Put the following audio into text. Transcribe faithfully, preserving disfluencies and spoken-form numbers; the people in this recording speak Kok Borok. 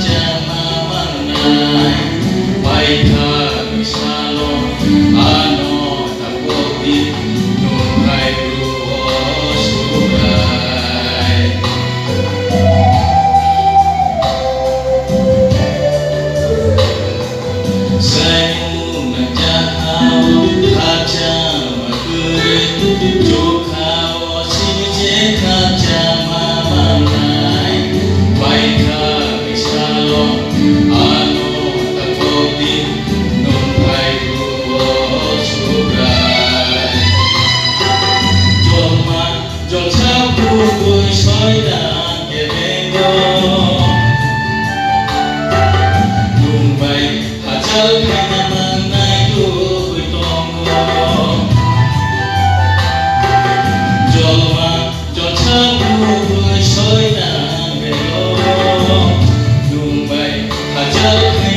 Chama mangnai, paikha ni salo, ano tapokdi, nung phai rwo Subrai. Saimung na jahao, khachama kwrwi, chukhao sibije khachama mangnai, paikha ni salo, ano tapokdi, nung phai rwo Subrai. Jolma jolsa kubui soidan kebengo, nung bai hachal khaina mangnai tubui tongo. Jolma jolsa kubui soidan bego, nung bai hachal khaina